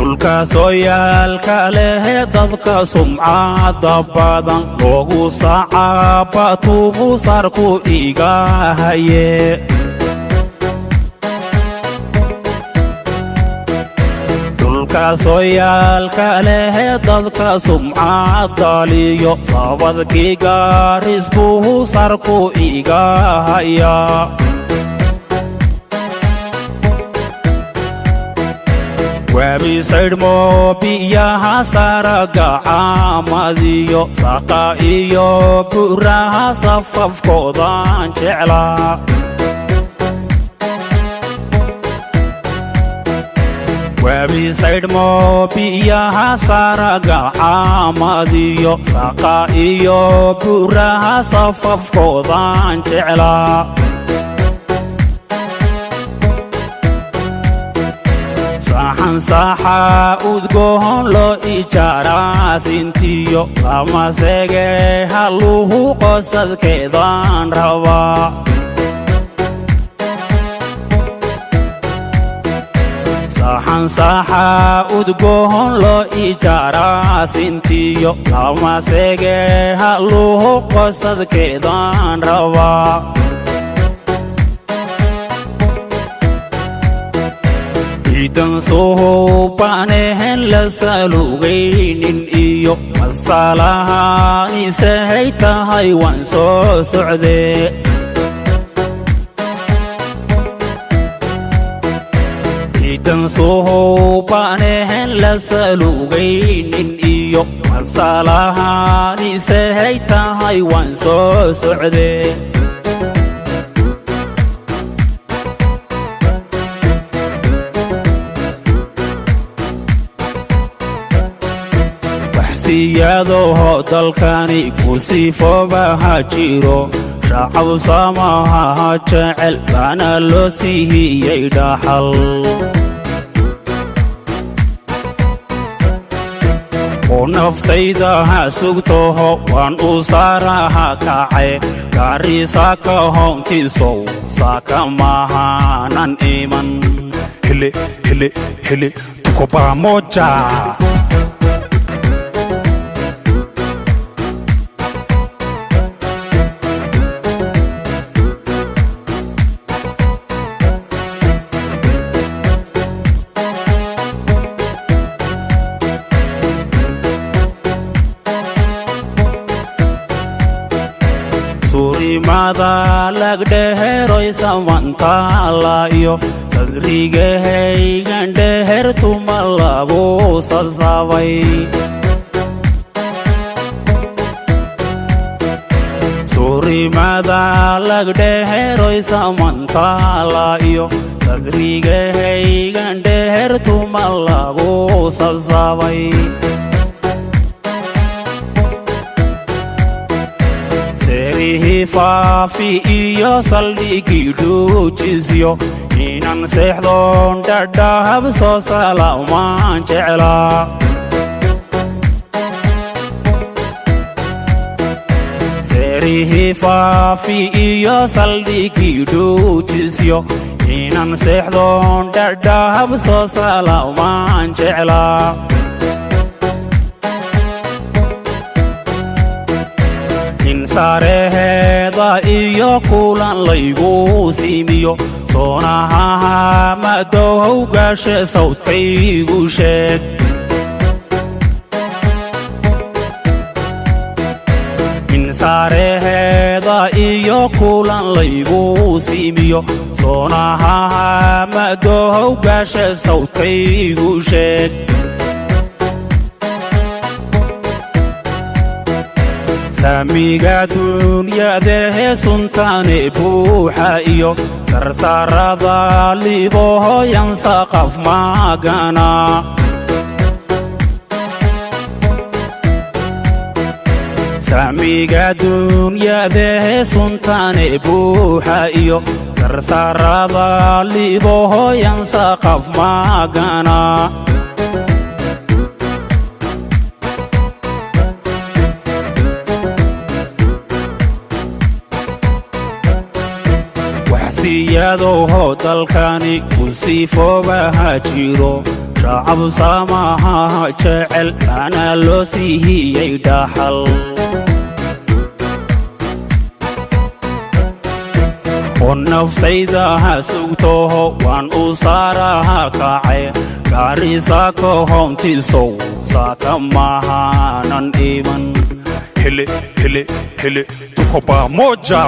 Dhulka sooyaalka leh, dadka sumcadda badan loogu sacaaba tuubu sarku iga haye. Dhulka sooyaalka leh, dadka sumcaddaliyo sabadkii gaarisbuhu sarku iga haya. Webisaydhmo biyaha saragacaamadiyo saqa iyo buraha safafkoodan jeclaa. Webisaydhmo biyaha saragacaamadiyo saqa iyo buraha safafkoodan jeclaa. Saxan saxa udgoon loo ijaaraasintiyo lama sege haluhu qosadkeedaan rabaa. Saxan saxa udgoon loo ijaaraasintiyo lama sege haluhu qosadkeedaan rabaa. Ciidan suhubaanehen la salugaynin iyo masalahaanisehay tahay waan soo socdee. Ciidan suhubaanehen la salugaynin iyo masalahaanisehay tahay waan soo socdee. Waxsiyaadaho dalkani ku sifoobaha jiro, shacab samaha jecel baana loo siihiyey dhaxal. Oo naftayda ha sugtaho waan u saaraha kace gaarisaaka hoontiisow saaka mahanan iman. Hele hele hele, tuko pamoja. Surimada lagdheheroy samantaala iyo sadrigahaygan dhehertuma lagu sasabay. Surimada lagdheheroy samantaala iyo sadrigahaygan dhehertuma lagu sasabay. Seerihii faafi iyo saldhigii dhuujisyo inan seexdoon dhadhahab soo salaamaan jeclaa. Seerihii faafi iyo saldhigii dhuujisyo inan seexdoon dhadhahab soo salaamaan jeclaa. In saareheeda iyo kulan laygu siimiyo soonahaha madowhow gaashe sawdkaygu sheeg. In saareheeda iyo kulan laygu siimiyo soonahaha madowhow gaashe sawdkaygu sheeg. Saamiga dunyadahe suntaane buuxa iyo sarsarada libohoyan saqaf maagana. Saamiga dunyadahe suntaane buuxa iyo sarsarada libohoyan saqaf maagana. Siyaadowho dalkani ku siifoobaha jiro, shacab samaha jecel anaa loo siihiyey dhaxal. Oo naftaydaha sugtoho waan u saaraha kacay gaarisaako hoontiisow saaka mahaanan iman. Hili hili hili, tuko pamoja.